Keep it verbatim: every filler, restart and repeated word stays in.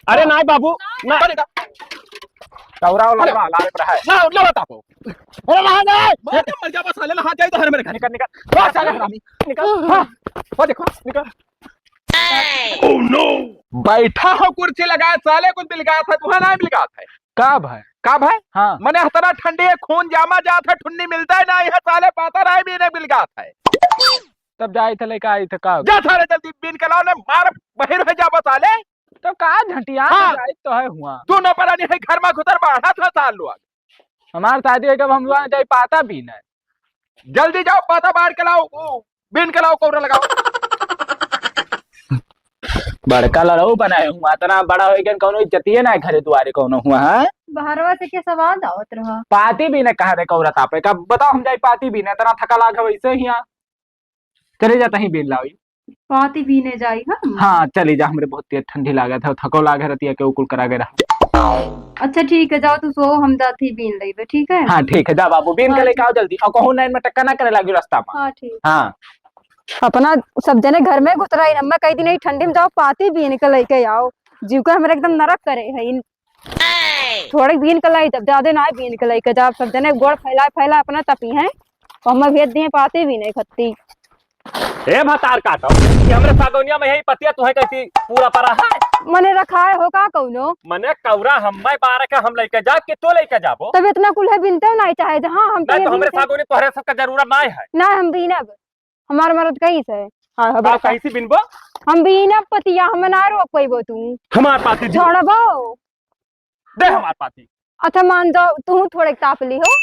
अरे नाहीं बाबू, ना। कौरा वाला अरे। ना, लावे पर है। ना, ना बता को। अरे ना, ना। मार के मर जा बस, साले, ना, हाथ जाए तो हर मेरे घर। निकल, निकल। ओ साले हरामी, निकल। हाँ, वो देखो, निकल। Oh no! बैठा हो कुर्सी लगा, साले कुछ बिलगात है, तुहा ना बिलगात है। का भाई? का भाई? हाँ। मने हतरा ठंडी है, खून जामा जात है, ठुन्नी मिलता है ना, यहाँ साले पाता रहे भी नहीं बिलगात है। तब जाई थे लेके आई थे का? जा सारे जल्दी बीन के लाओ ने, मार बहिर हो जाबो साले। तो का झंटिया हाँ। जाई तो है हुआ। तू न परानी है घर में घुतर बाढ़ा था साल लोग। हमार शादी है कब हम लोग जाई पाता बीने। जल्दी जाओ पाता बाढ़ के लाओ, वो बीन के लाओ कौरा लगाओ। बड़का लड़ऊ बनाए हुआ, इतना बड़ा हो गया कौनो इज्जतिये ना है घरे दुआरे कौनो हुआ है। बहरवा से के सवाल आवत रहा। पाती बीने कहा रे कौरा तापे का बताओ हम जाई पाती बीने इतना थका लाग है वैसे ही यहाँ। चले जाता ही बीन लाओ। पाती बीने जाई हम। हाँ, चली जा, हमरे बहुत तेज ठंडी लागत है, थको लाग रहती है, केहू कुल करा गए रहा। अच्छा ठीक है, जाओ तू सो, हम जाती बीन लेबे, ठीक है? हाँ, ठीक है, जा बाबू, बीन के हाँ, लेके आओ जल्दी, और कहूँ लाइन में टक्का ना करे लागी रास्ता में। हाँ, ठीक। हाँ। अपना सब जने घर में घुतराई, हमें कई दिन ही ठंडी में जाओ, पाती बीन के लेके आओ, जीव के हमरे एकदम नरक करे है। इन थोड़े बीन के लाई, जब ज्यादा ना बीन के लेके जाओ, सब जने गोड़ फैला फैला अपना तपी हैं, और हमें भेज दिए पाती बीने खत्ती। ए भतार काटो, कि हमरे सागौनिया में यही पतिया तुहे कैसी पूरा परा है? मने रखाए हो का कौनो? मने कौरा हम्मे बारह के हम लेके जा कि तू लेके जाबो? तब इतना कुल है बिनते नहीं चाहे, जहाँ हम नहीं तो तैयार हमरे बिनते। सागौनी तोहरे सबके जरूरत नहीं है। ना हम बीनब, हमार मरद कहीं से। हाँ, का हमार का कैसी बिनबो? हम बीनब पतिया, हम ना रोक पैबो तू। हमार पाती दी। छोड़बो। दे हमार पाती। अच्छा मान जाओ, तू थोड़े ताप ली हो।